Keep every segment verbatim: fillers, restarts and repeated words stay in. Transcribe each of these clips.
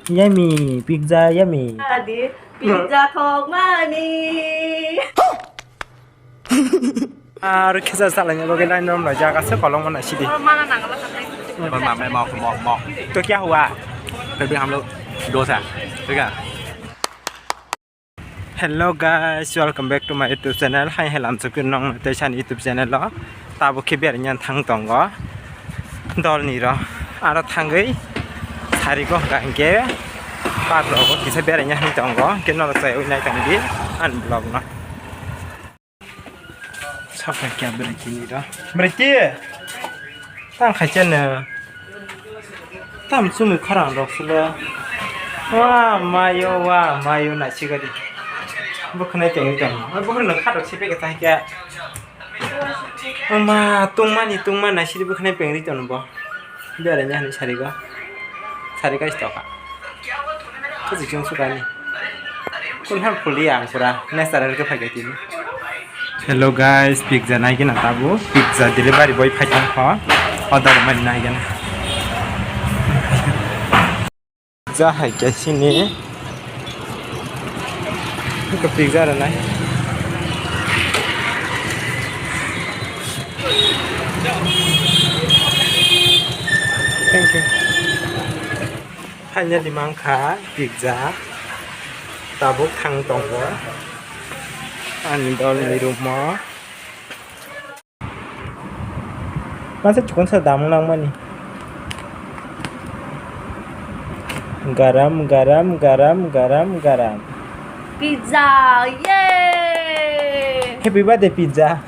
Yummy, pizza yummy. Adi, pizza thokmani. Aro kisa salai ni bagwi line rom lai jaga se kolong mana sidi. Mana nangala. Mama, mama, mama, mama. To kya hua? Tadi hum log dosa, theek hai? Hello guys, welcome back to my YouTube channel. Hai hai lamsok nong tei sani YouTube channel o. Tabuk khe berainya thang tongo dol ni ro. Aro thangwi sari go hwnkha hinkhe park rogo kisa berainya hin tongo. Hinkhe norok chaywi nai tongdi ani vlog no. Sapai kya bereti ni ro. Bereti. Tang khai chen ne. Tam chumui khorang rok sile. Wa mayo, wa mayo, nai sigadi. Bwkhanai tengri tong. Bwkhano khatok sipek ta kya. Ama tungmani, tungma nai sidi bwkhanai pengri tong bo. Beraina hinwi sarigo. Sari kaisa tokha. Kuchuk chwng sukani. Kun ham khuli ang pura. Next time ke phai tini. Hello guys, pizza nai gina tabu. Pizza delivery boy phai tong kho. Order mai nai gina. Pizza hai khe sini. Ko pizza rw nai. Thank you. Finally mankha pizza. Tabuk thang tongo. Ani dol ni room o. Masa chikon sa damung nang mani. Garam, garam, garam, garam, garam. Pizza, yay! Happy birthday, pizza.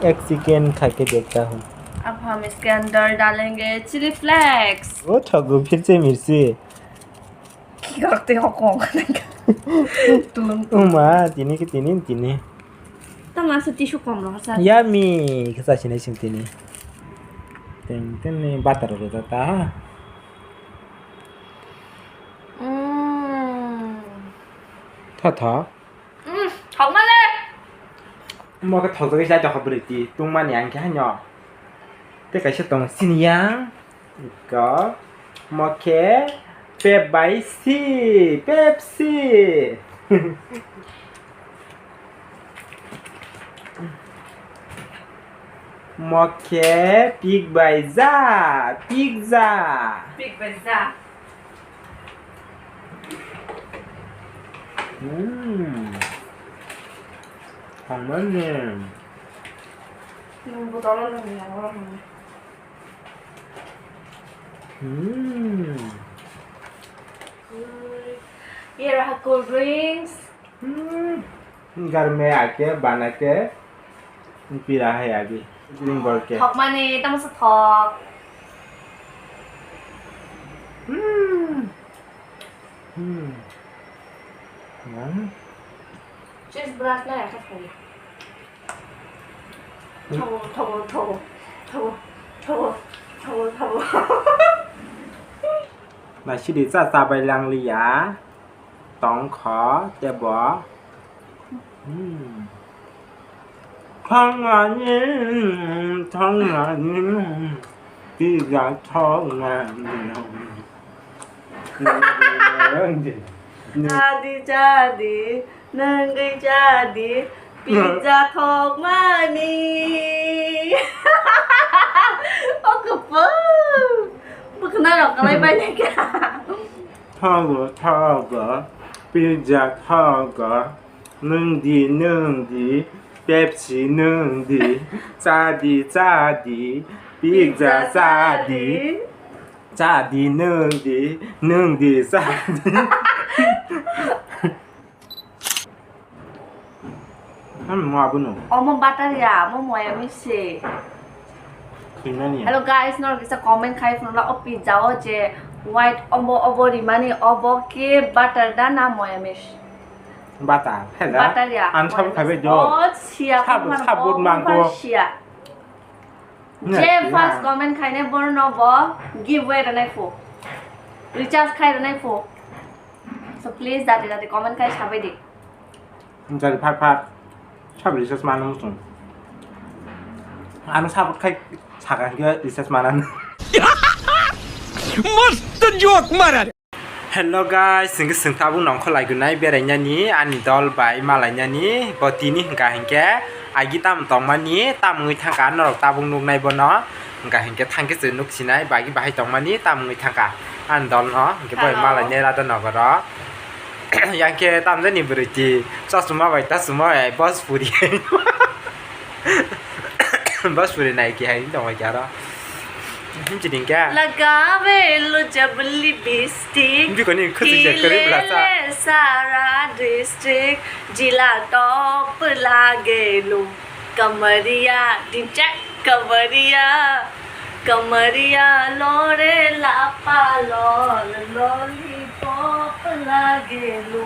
Ek second kha ke dekhta hu. Ab hum iske andar dalenge chili flakes. O thogo phir se mirchi. Ki korte ho kong. Tulung. Uma, tini ki tini, tini. Tama sa tissue kom rw sa. Yummy, khe sa sinai sing tini. Teng teng ni butter rw ta ta. Mm. Tho tho. Mm, thok male. Mo khe thok jagwi chai tokha bwrwi ti tungmani ang khe haino. Tei kaisa tong sini yang. Iko, mo khe Pep bai si, Pepsi. Mo khe pik bai ja, pizza. Pik bai ja. Hmm. Thangmani. Nung botol o nung ya, oro nung. Hmm. Ye raha cool drinks. Hmm. Garme ake, banake, pira hai agi. Drink bol ke. Thok mani, tamo sa thok. Hmm. Hmm. Hmm. Cheese brush na ya, thok mani. Thogo, thogo, thogo, thogo, thogo, thogo, thogo. Naisidi cha chabai langliya. Tongkho tebo. Hmm. Thongmani, thongmani, pizza thongmani. Chadi, chadi, nangwi chadi, pizza thokmani. O kwpwng. Bwkhwnai rok kwlai bai nai kha. Thogo, thogo, pizza thogo. Nwng di, nwng di, Pepsi nwng di, cha di, cha di, pizza cha di, cha di, nwng di, nwng di, cha di. Ano mo abono. Omo butter ya, omo moya mix se. Khwinani. Hello guys, norok kisa comment khai phunukla o pizza o je white obo obo rimani obo ke butter da na moya mix? Butter, hela. Butter ya. Ang sabuk khabe jo. O siya. Sabuk, sabuk mangko. Siya. Je first comment khaine borno bo giveaway rwnai phu. Recharge khai rwnai phu. So please jati jati comment khai sabai di. Jari phar phar. Sab recharge mano muchung. Ano support khai saka hingke recharge manano. Mas Joke mara. Hello guys, chwng khe chwng tabuk nongkhor laigunai berainani ani dol bai malainani bo tini hwnkha hinkhe agi tamo tongmani tamo wngwi thangkha norok tabuk nuknai bono hwnkha hinkhe thangkhe chwng nuksinai bagi bahai tongmani tamo wngwi thangkha ani dolno hinkhe bo Hello. Malainai Radhanogoro. Yang khe tamjani bwrwi ti chosma bai tasma bai Bhojpuri. Bhojpuri nai khe hai tong bai khe aro. Himchi ding khe. Lagawe lo jab lipstick. Himchi koni khusi je kari bla sa. Hile sara district, jila top lage lo. Kamariya, dinchak kamariya. Kamariya lore lapa lol, lollipop lage lo.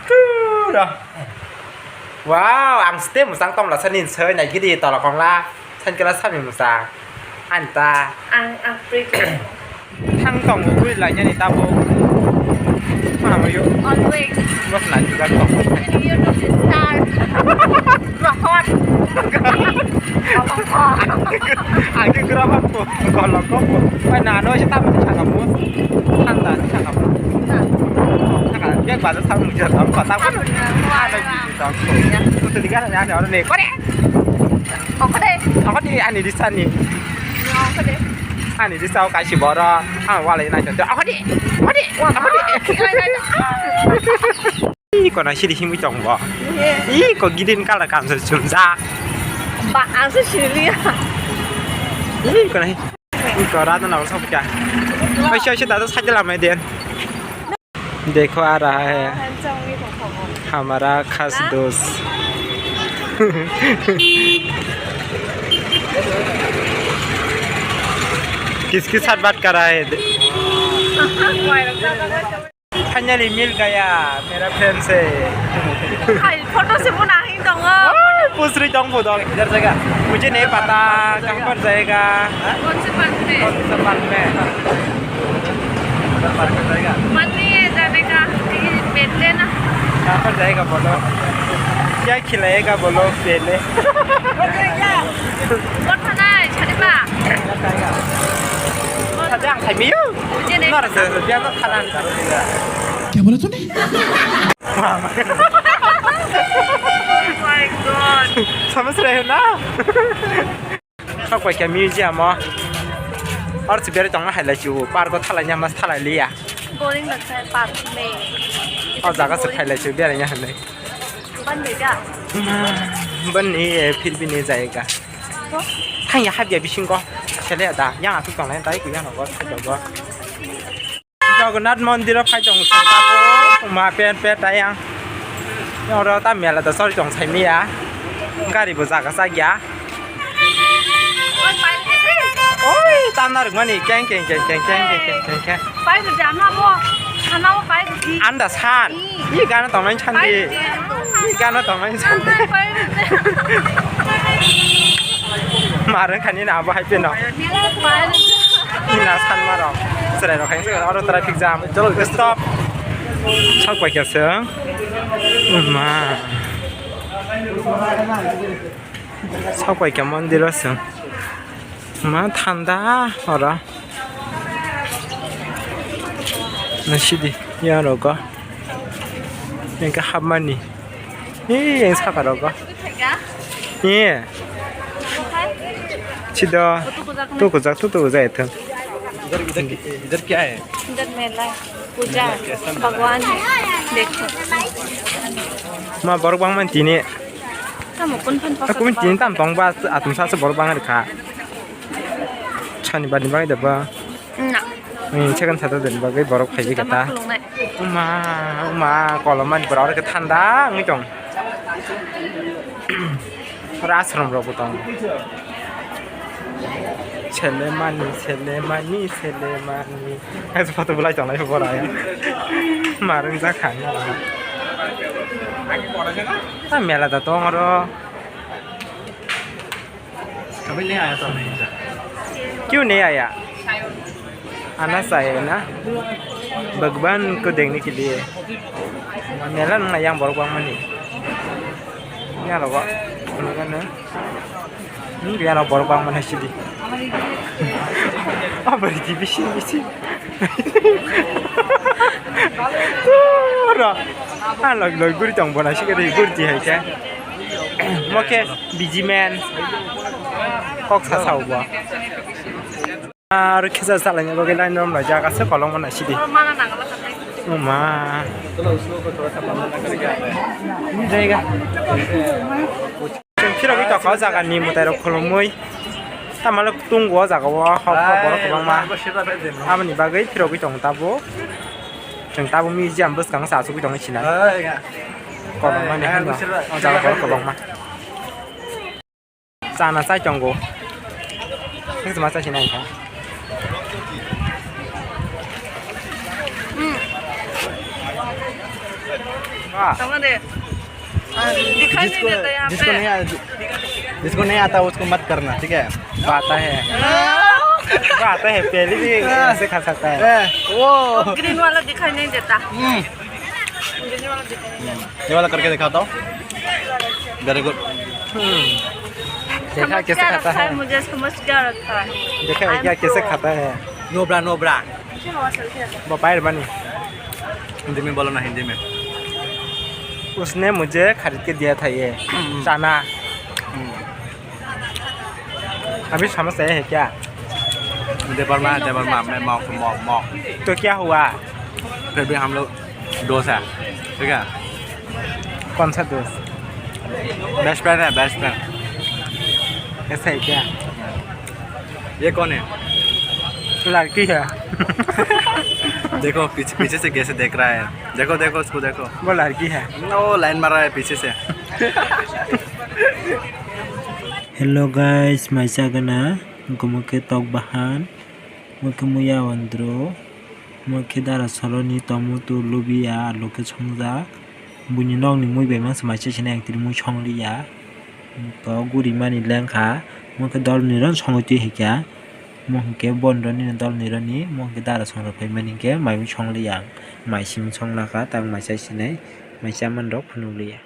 Tura. Wow, ang ste musang tom la sanin soi nai gidi tola kong la. San kela sami musang. Anta. Ang, ang pregnant. Thang tong ugui lainani tabuk. Mano yo. Always. Bos na juga kong. Ini YouTube star. Rohot. Ang ke gerah apa? Kalau kok. Pai na no sih tabuk sana bos. Tanda sana bos. Saka bek bazar thang mujur tam kota. Ada gitu. Betul tiga ada ada orang nih. Kore. Okode. Okode ani disani. Okode. Ani disa o kaisi boro. Ang walai nai tongo. Okode. Okode. Okode. Ih, kona siri himui tong bo. Ih, ko green color kamsa chumjak. Ba, ang se siri liya. Ih, kona hi. Ih, ko rata na sok kya. Oishe, oishe, dada cycle lamai den. देखो आ रहा है हमारा खास दोस्त। किसके साथ बात कर रहा है? Finally मिल गया मेरा फ्रेंड से। Hai, photo se bo nang hing tongo. Pusri tong bo dong. इधर जगह। मुझे नहीं पता कहाँ पर जाएगा। कौन से पार्क में? कौन सा पार्क में? उधर पार्क में जाएगा। मन नहीं है जाने का, कहीं बैठते ना। कहाँ पर जाएगा बोलो? क्या खिलाएगा बोलो पहले? Kotha nai, chari ba. Sabi ang khaimiyo. Ujene. Nara se, se, biya no khana ang karo diga. Kya bola tune? Oh my God. Samajh rahe ho na? Sok pai khe museum o. Or se bere tongna hai lai chu, park o thalai nya mas thalai liya. Boring lagta hai park mein. O jaga se phai lai chu, bere nya hai lai. Ban de ga? Ban ni, eh, phir bhi nahi jayega. Thang ya hab ya bisingo. Sele da, yang asuk tong lai, tai ku yang nogo, thai nogo. Jagannath mondir o phai tong saka, ma pen pen ta yang. Yang ro ta mela da sori tong sai miya. Gari bo jaga sa ya. Oi, tamna rwkmani keng, keng, keng. Pai rwdi, ano abo, ano abo pai rwdi. Anda san. Ih. Ih, gana tongmani san di. Pai rwdi. Ih, gana tongmani san di. Pai rwdi. Marwng khani na abo hai peno. Pai rwdi. Ih, na san maro. Chwrai rok khaisa oro traffic jam. Stop. Sok pai kha sung. Ma. Sok pai kha mondir o sung. Ma thanda oro. Nasidi, yang rogo. Yang ke hapmani. Eh, yang saka rogo. Eh. Sido. Tu kujak, tu tu kujak itu. इधर, इधर, इधर क्या है? इधर मेला है, पूजा है, भगवान है। देखो। Ma borok bangmani tini. Tamo kun phan pasal. Aku tini tam tong ba atum sa se borok bang kha. Sani bani bai da ba. Na. Ni second Saturday ni bagwi borok phai kha ta. Uma, uma kolom mani borok khe thanda wngwi tong. Oro ashram rok bo tongo. Selemani, selemani, selemani. Hai photo bulai tonglai bo rai. Marung jak kha. Ta mela da tong oro. क्यों नहीं आया? आना चाहिए ना, भगवान को देखने के लिए। Mela nung yang borok bangmani. Yang rogo, nung ano. Hmm, biano borok bangma nai sidi. Abari di bisi bisi. Ro. Ah, log log guri tong bona sidi guri di hai khe. Mo khe busy man. Kok sa sao bo. Ar kisa salai ni bagwi line rom lai jaga se kolong mana sidi. Oh, mana nang la khatai. Oh, ma. Jaiga. Chwng phirogwi tongkha o jaga ni mwtai rok khulumui. Tamale tung o jaga o hok hok borok kwbangma. Aboni bagwi phirogwi tong tabuk. Chwng tabuk museum bwskango se achugwi tongwi sinai. Kolong mani hwnba o jaga borok kwbangma. Chana chai tongo. Thanks ma chai sinai kha. Hmm. Ah. Tama de. Ah, dikhai nahi deta yahan pe. जिसको नहीं आ-, जिसको नहीं आता उसको मत करना, ठीक है? वो आता है। हाँ। वो आता है, पहले भी ऐसे खा सकता है। वो green वाला दिखाई नहीं देता। हम्म। Green वाला दिखाई नहीं देता। ये वाला करके दिखाता हूँ। Very good। हम्म। देखा कैसे खाता है? मुझे समझ क्या रखा है? देखा है क्या कैसे खाता है? No bra, no bra। वो बाहर बनी। हिंदी में बोलो ना, हिंदी में। उसने मुझे खरीद के दिया था ये चना। हम्म। अभी समस्या है क्या? देवर्मा, देवर्मा, मैं मौक, मौक, मौक। तो क्या हुआ? फिर भी हम लोग दोस्त है, ठीक है? कौन सा दोस्त? Best friend है, best friend। ऐसा है क्या? ये कौन है? लड़की है। देखो पीछे, पीछे से कैसे देख रहा है। देखो, देखो उसको देखो। वो लड़की है। वो लाइन मार रहा है पीछे से। Hello guys, mai chagana, omo khe tok bahan, omo khe muya andro, omo khe dara soloni tomato, lubia, alu khe songjak. Buini nokni mui bai masa mai se sinai ang tini mui songliya. To guri mani lengkha, omo khe dolni ron songwi twi hai kha. Omo hinkhe boni roni dolni roni, omo hinkhe dara songrok phaimani hinkhe mai mui songliya ang. Mai simi songlakha, tabuk mai chai sinai, mai chamani rok phunukliya.